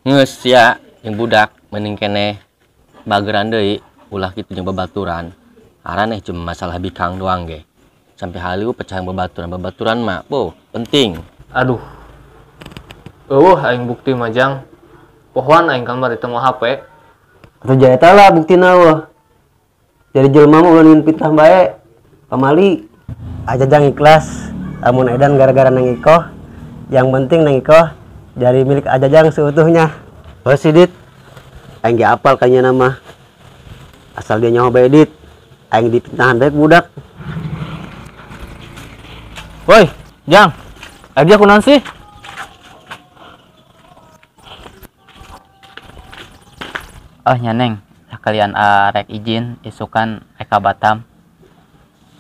Geus sia jeung budak mending keneh bageran deui ulah kitu jeung babaturan. Araneh cuma masalah bikang doang ge. Sampai halu pecah babaturan, babaturan mah boh penting. Aduh. Eueuh aing bukti mah Jang. Pohoan aing kamari teu mawa HP. Atuh jaeta lah buktina wah. Jadi jelema mah ulah nyieun fitnah bae. Pamali aja jang ikhlas lamun edan gara-gara Neng Ikoh. Yang penting Neng Ikoh jadi milik aja jang seutuhnya. Oh Sidit, aing ge apal kayaknya nama. Asal dia nyaho bae Dit, aing dipitnahan bae budak. Woi, Jang. Dia kunaon sih? Oh nya Neng, sekalian rek izin isukan rek ka Batam.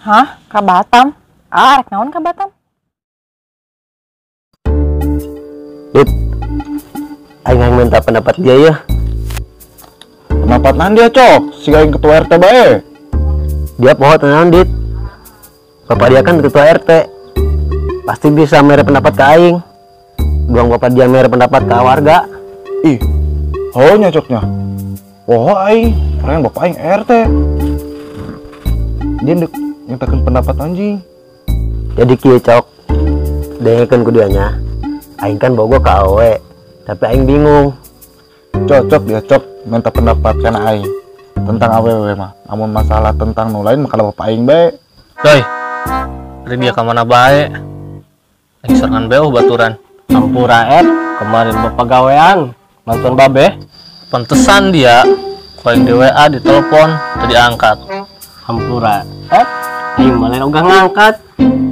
Hah? Ka Batam? Ah, rek naon ka Batam? Dit, aing minta pendapat dia ya. Pendapat naon dia, Cok? Si aing ketua RT bae. Dia poho tenan, Dit. Bapak dia kan ketua RT. Pasti bisa mere pendapat ke aing. Buang bapak dia mere pendapat ke warga. Ih, oh nya Coknya. Poho aing, orang bapak aing RT. Dia ndek nyatakan pendapat anjing. Jadi kieu Cok, dengekeun ku dianya. Aing kan bogo ka awe, tapi aing bingung. Cocok dia Cok minta pendapat kana aing tentang awewe mah. Namun masalah tentang nu lain mah bapak aing bae. Doi, ari dia ka mana bae? Aing sorangan bae baturan. Ampura kemarin bapak gawean, mantuan babe. Pantesan dia, ku aing di WA, di telepon, teu diangkat. Hampura, aing mah lain ogah ngangkat.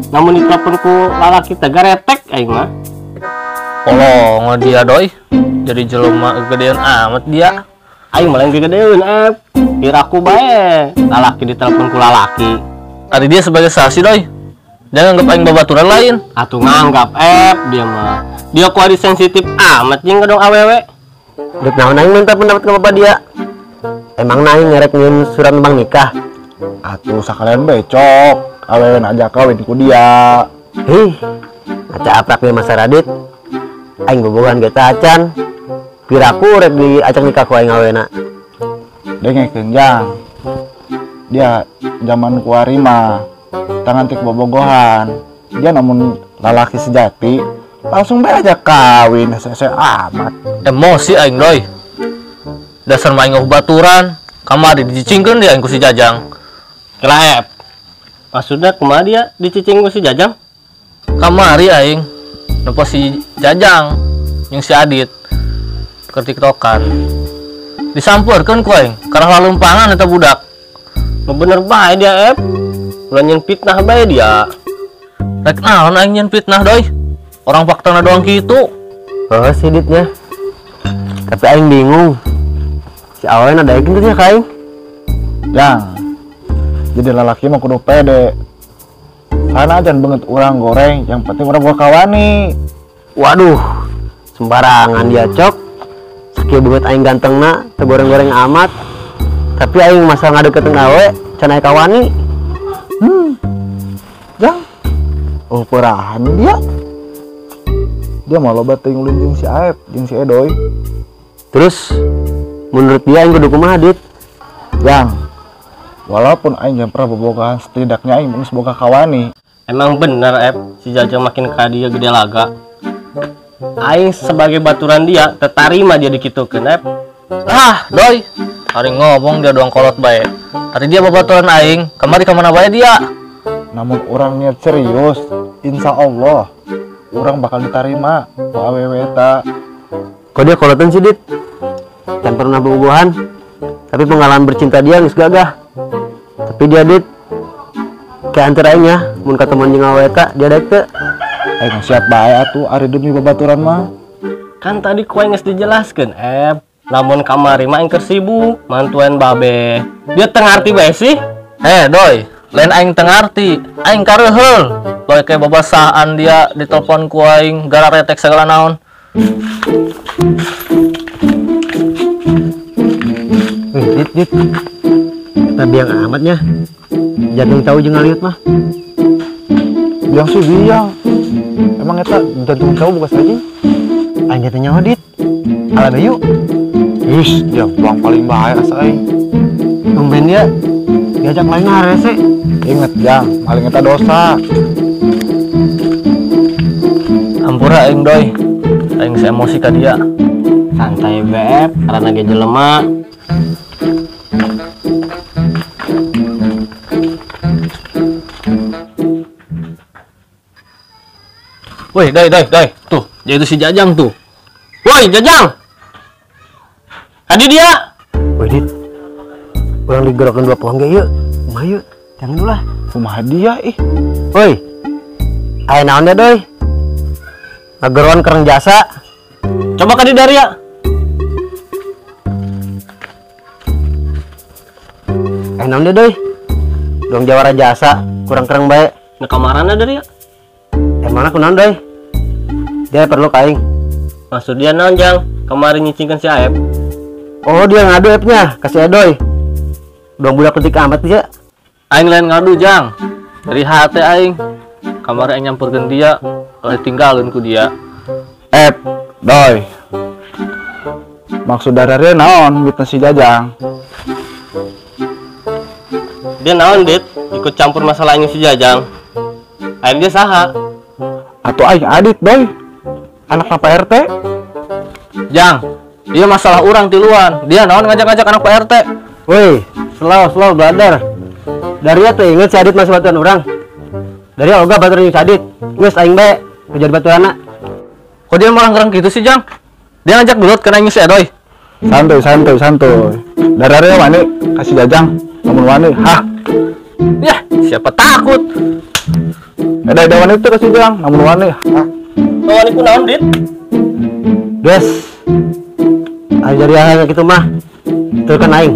Namun ditelepon ku lalaki teh garetek aing mah. Polong dia doi, jadi jelema gedean amat dia. Aing mah lain gedean piraku bae, lalaki ditelepon ku lalaki. Ari dia sebagai saksi doi, jangan anggap aing babaturan lain. Atuh nganggap dia mah. Dia ku adi sensitif amat jeung ngadong awewe. Dek naon aing minta pendapat ke bapak dia. Emang aing ngerek nyieun surat tentang nikah. Atuh sakalian bae Cok, awewe aja kawin ku dia. Hih, ngaca aprak dia Mas Radit. Aing bobogohan ge teh acan. Piraku rek diacak nikah ku aing awena. Dengekeun Jang. Dia zaman kuari mah tangan tik bobogohan. Dia namun lalaki sejati langsung bae aja kawin, hese amat. Emosi aing doi. Dasar mah aing baturan, kamari dicicingkeun dia aing ku si Jajang. Kelep. Maksudnya kumaha dia dicicing ku si Jajang? Kamari aing nempo si Jajang jeung si Adit keur tiktokan. Disampeurkeun ku aing karena lalumpangan eta budak. Nu bener bae dia, Ulah nyeun fitnah bae dia. Rek naon aing nyeun fitnah doi? Orang faktana doang kitu. Oh, si Ditnya. Tapi aing bingung. Si awewe ada yakin tuh ka aing. Jang. Jadi lalaki mah kudu pede. Sana aja banget orang goreng, yang penting orang gua kawani. Waduh, sembarangan dia Cok. Sakieu banget aing gantengna, teu goreng-goreng amat. Tapi aing masa ngadeukeuteun awe, can aya kawani. Jang. Oh, perahan dia. Dia mah loba teuing ulin jeung si Aep, jeung si Edoy. Terus menurut dia aing kudu kumaha, Dit? Jang. Walaupun aing jangan pernah bobogohan, setidaknya aing geus boga kawani. Emang bener, si Jajang makin ka dia gede laga. Aing sebagai baturan dia tertarima dia dikitukeun, Ah, doi. Ari ngomong dia doang kolot bae. Ari dia babaturan aing, kamari ka mana bae dia. Namun orang niat serius, insya Allah orang bakal diterima ku awewe eta. Kok dia kolotan sih, Dit? Can pernah bobogohan, tapi pengalaman bercinta dia geus gagah. Tapi dia, Dit, kayak antara aing ya, mun katemuan jeung awewe eta, dia daek teu. Aing siap bae atuh ari demi babaturan mah. Kan tadi ku aing geus dijelaskeun, Lamun kamari mah aing keur sibuk mantuan babe. Dia teu ngarti bae sih. Doi, lain aing teu ngarti, aing kareuheul. Bae kayak babasaan dia ditelepon ku aing gara retek segala naon. Dit, Dit. Eta biang amatnya. Jantung tahu jeung ngaliut mah. Biang sih biang. Emang eta jantung tahu bukan saja? Aing teh nyaho, Dit. Ala yuk. Ih, dia peluang paling bahaya asa aing. Tumben dia diajak main harese. Ingat Jang, maling eta dosa. Ampura aing doi. Aing emosi ka dia. Santai BF, karena ge jelema. Woi, doi. Tuh, dia itu si Jajang tuh. Woi, Jajang. Tadi dia. Woi, Dit. Urang digerokin dua pohon ge yeuh. Kumaha yeuh? Jangan dulu lah. Kumaha dia ih. Woi. Aya naon dia, doi? Ngageroan kereng jasa. Coba ka di ya. Aya naon dia, doi? Dong jawara jasa, kurang kereng bae. Nah, kamarana dari ya? Emangnya kunaon, doi? Dia perlu ka aing. Maksud dia naon, Jang? Kemarin nyicingkan si Aep. Oh, dia ngadu Aepnya ke si Edoy. Dong budak ketik amat dia. Aing lain ngadu, Jang. Dari hati aing. Kemarin aing nyamperkeun dia, kalau tinggalin ku dia. Ep, doi. Maksud darahnya naon mitna si Jajang? Dia naon, Dit? Ikut campur masalahnya si Jajang. Aing dia saha? Atau aing Adit, doi. Anak Pak RT. Jang, dia masalah orang tiluan. Dia naon ngajak-ngajak anak Pak RT. Woi, slow brother. Daria tuh inget si Adit masih batuan orang. Daria ogah batuan si Adit. Geus aing bae kejar batuanna. Kok dia malah ngerang gitu sih, Jang? Dia ngajak gelut karena aing si Edoy. Santuy. Daria wani kasih Jajang, namun wani, hah. Yah, siapa takut? Edoy wani itu kasih Jang, namun wani, hah. Wani ku naon, Dit? Guys, ayo dari hal gitu mah, turunkan aing.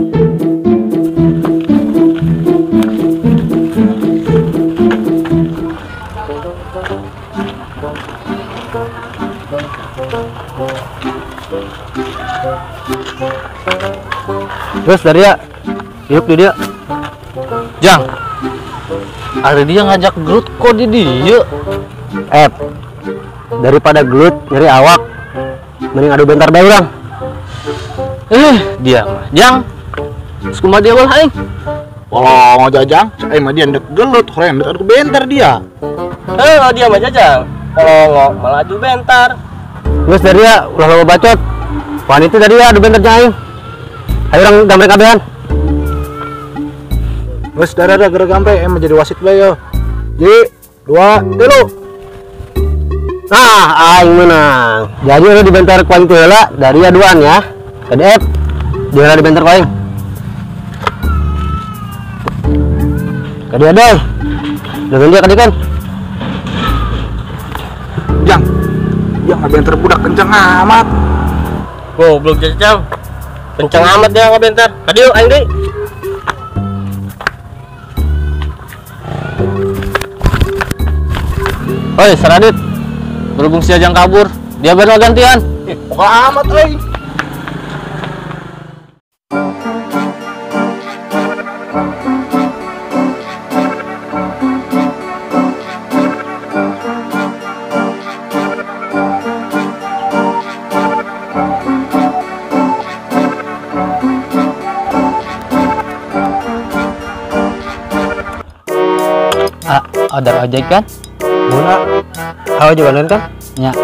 Terus dari ya, hidup di dia. Jang, ada dia ngajak gelut kok di dia. Daripada gelut nyari awak, mending adu bentar bae urang. Dia mah Jang. Kumaha dia walah aing. Walah Jajang, aing mah dia ndek gelut, hoream ndek adu bentar dia. Dia mah Jajang. Kalau malah adu bentar. Terus dari ya ulah loba bacot. Wan itu dari ya adu bentar aing. Ayo urang gambreng kabehan. Geus darah geura gambreng emang jadi wasit bae yo. Ji, 2, 3. Nah, aing menang. Jadi udah dibentar ku aing heula dari aduan ya. KDF. Dia dibentar ku aing. Kadi ada. Jangan dia kadi kan. Jang. Jang ngabentar budak kenceng amat. Goblok Jajang. Kenceng amat dia ngabentar. Kadi yuk aing deui. Oi, Saradit. Berhubung si Jajang kabur, dia baru gantian. Pokok amat euy. Ada ojek kan? Muna, ayo juga kan? Ya.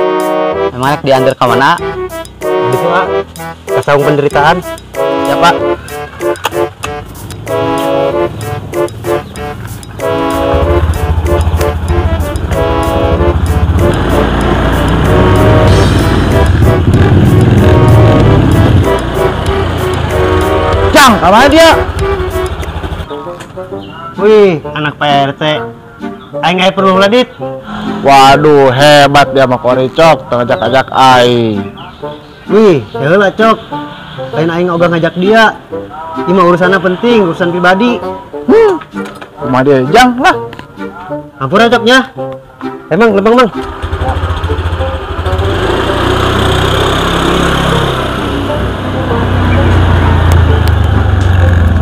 Emang rek diantar ke mana? Gitu, ah. Ke saung penderitaan. Ya, Pak. Jang, kamana dia? Wih, anak Pak RT. Aing aya perlu lah, Dit. Waduh, hebat dia mah koricok, ngajak-ajak aing. Wih, heula cok. Lain aing ogah ngajak dia. Ieu mah urusanna penting, urusan pribadi. Kumaha dia, Jang lah. Ampura coknya. Emang lempeng, Mang.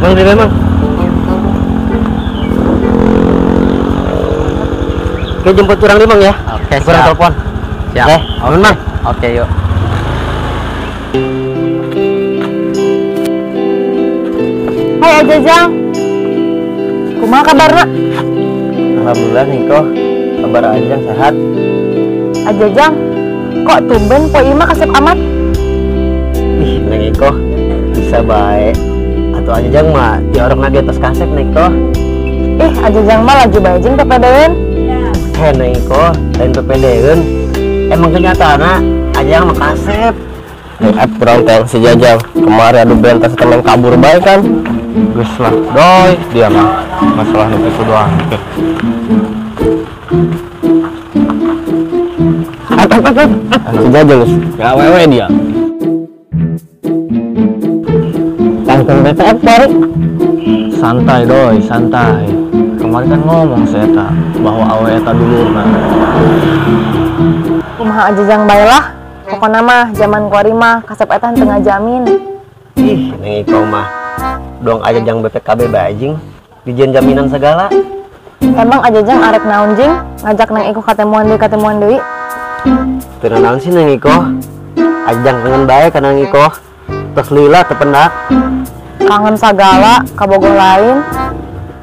Mang, di Mang. Oke, jemput kurang limang ya. Oke, kurang siap. Telepon. Siap. Oke, aman, Mang. Oke, yuk. Ajajang. Kumaha kabarna? Alhamdulillah Niko, kabar Ajajang sehat. Ajajang, kok tumben poe ieu mah kasep amat? Ih, Neng Iko, bisa bae. Atau Ajajang mah di orang lagi atas kasep Neng Iko. Ih, Ajajang mah laju bae jeung pepedeun. Heh, Neng Iko, lain pepedeun. Emang kenyataanna Ajajang mah kasep. Kurang teh si Jajang kemarin adu bentas temen kabur bae kan. Geus lah, doi dia mah masalah nu kitu doang. Si Jajang geus gawewe dia. Tangtung BTF baru. Santai doi, santai. Kemarin kan ngomong si eta bahwa awe eta dulurna. Kumaha Ajajang bae lah. Pokona mah zaman kuari mah kasep eta henteu ngajamin. Ih, Neng Iko mah dong Ajajang BPKB bae jing dijieun jaminan segala. Emang Ajajang arek naon jing ngajak Neng Iko katemuan deui? Teu naon sih Neng Iko. Ajajang kangen bae ka Neng Iko. Tos lila teu pendak. Kangen sagala kabogoh lain.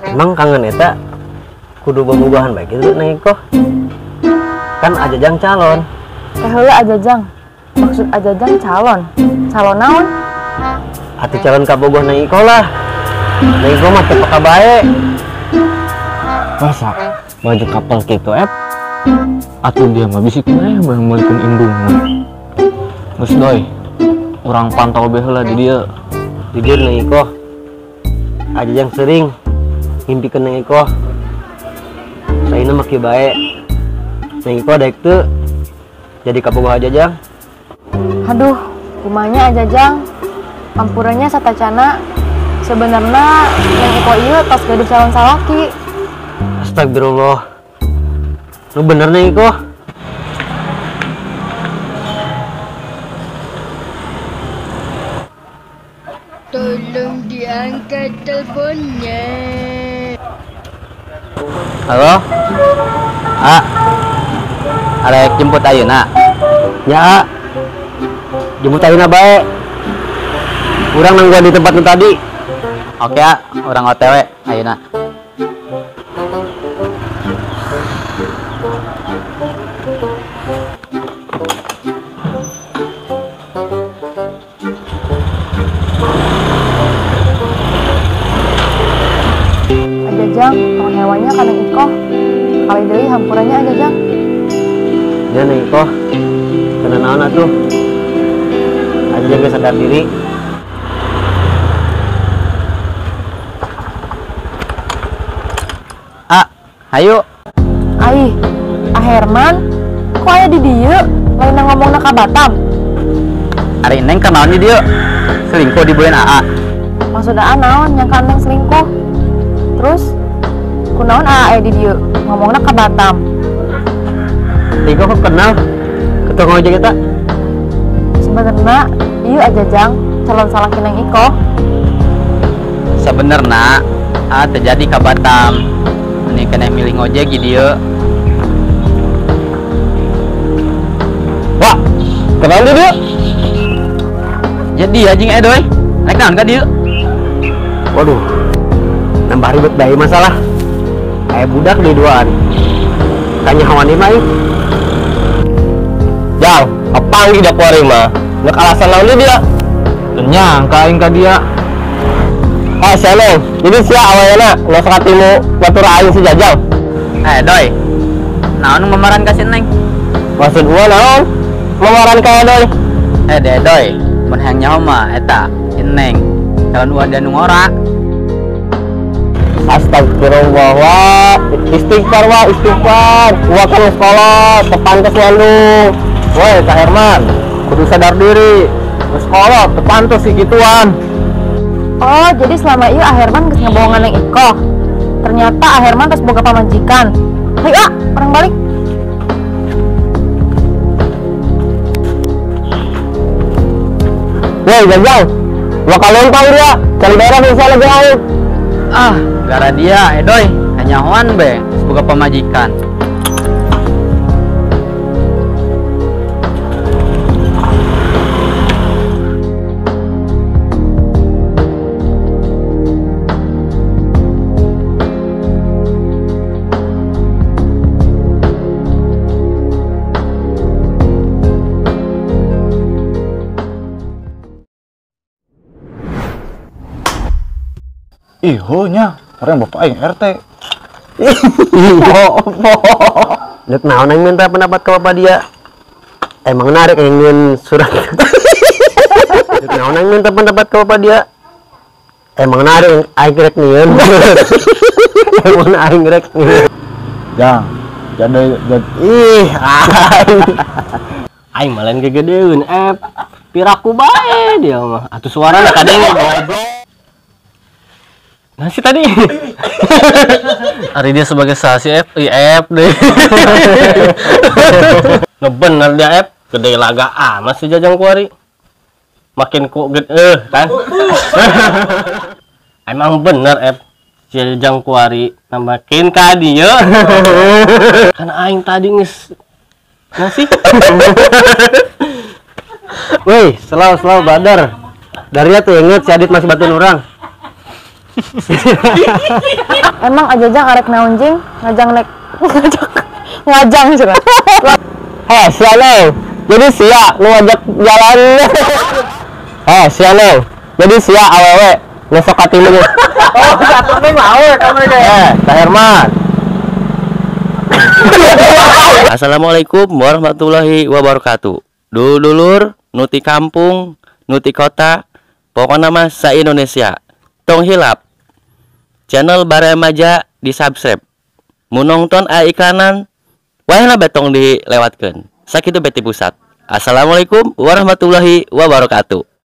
Emang kangen eta kudu bobogohan bae kitu Neng Iko. Kan Ajajang calon. Teh heula Ajajang. Maksud Ajajang calon? Calon naon? Atuh calon kabogoh Neng Iko lah. Neng Iko mah teu peka bae. Masa maju kapal kitu ep? Atuh dia mah bisi kumaha bae meulikeun indungna. Geus doi, urang pantau bae heula di dieu. Jujur Neng Iko, Ajajang sering ngimpikeun Neng Iko. Saina mah kieu bae. Neng Iko daek teu jadi kabogoh Ajajang. Aduh, kumanya Ajajang. Ampuranya satacana. Sebenarnya Neng Iko ieu tos gaduh calon salaki. Astagfirullah. Lu bener Neng Iko? Tolong diangkat teleponnya. Halo? Ah, arek jemput ayeuna. Ya, jemput ayeuna bae. Urang nungguan di tempat nu tadi. Oke, ah, urang OTW ayeuna. Ajajang, tong hewannya ka Neng Iko. Kali deui hampuranya Ajajang. Ya Neng Iko, kena naon atuh. Ajajang geus sadar diri. Ah, hayu. Aih, Ah Herman, kok aya di dieu? Lain ngomongna ka Batam. Ari Neng ka naon di dieu? Selingkuh diboleun AA. Maksud AA naon nyangka Neng selingkuh? Terus kunaon AA aya di dieu? Ngomongna ka Batam. Iko kok kenal? Ketua ngojek eta? Sebenarnya ieu Ajajang calon salaki Neng Iko. Sebenarnya AA terjadi ka Batam. Ini kena milih ngojek di dieu. Wah, kenal di dieu? Jadi anjing edoy. Naik naon ka dieu? Waduh. Nambah ribet bae masalah. Kayak budak di duaan. Kanyahoan ieu mah ih. Jang, kapanggih da kuari mah. Nek alasan naon dia? Teu nyangka aing ka dia. Ah, Seneng, jadi sia awalna nu sakatimu batur aing si Jajang. Eh, doi. Naon mamaran ka si Neng? Maksud gua naon? Mamaran ka doi. Eh, deh doi, mun hayang nyaho mah eta si Neng. Calon uan dan ngora. Astagfirullah wa istighfar wa istighfar. Gua kan sekolah tepantes ngandung. Woi, Kak Herman, kudu sadar diri. Sekolah tepantes sih gituan. Oh, jadi selama ieu Ah Herman geus ngebohongan Neng Iko. Ternyata Ah Herman tos boga pamajikan. Hayu ah, urang balik. Woi, Jajang. Bakal lontong dia. Cari daerah bisa lagi aing. Ah, gara dia edoy, kanyahoan be boga pamajikan. Ih, heuh nya, orang bapak aing RT. Dek naon aing minta pendapat ke bapak dia. Emang narik aing nyieun surat. Dek naon aing minta pendapat ke bapak dia. Emang narik aing rek nyieun. Emang aing rek nyieun. Jang, jadi ih aing. Aing mah lain gegedeun, piraku bae dia mah. Atuh suarana kadenge goblok. Nah si tadi. Ari dia sebagai saksi F, I F deh. Nah bener dia F, gede laga amat si Jajang kuari. Makin ku gede kan. Emang bener F, si Jajang kuari makin ka dieu. Kan aing tadi geus nasi. Woi, selaw brother. Dari tuh inget si Adit masih batuin orang. Emang Ajajang arek naon jing? Ngajang nek ngajang cenah. Heh, sia. Jadi sia nu ngajak jalan. Heh, sia. Jadi sia awewe nu sok katilu. Oh, satu teh mau kamu teh. Eh, Kak Herman. Assalamualaikum warahmatullahi wabarakatuh. Dulur nu ti kampung, nu ti kota, pokoknya mah sa Indonesia. Tong hilap. Channel Baremaja di subscribe. Mun nonton aya iklanan, wayahna bae tong dilewatkeun. Sakitu beti pusat. Assalamualaikum warahmatullahi wabarakatuh.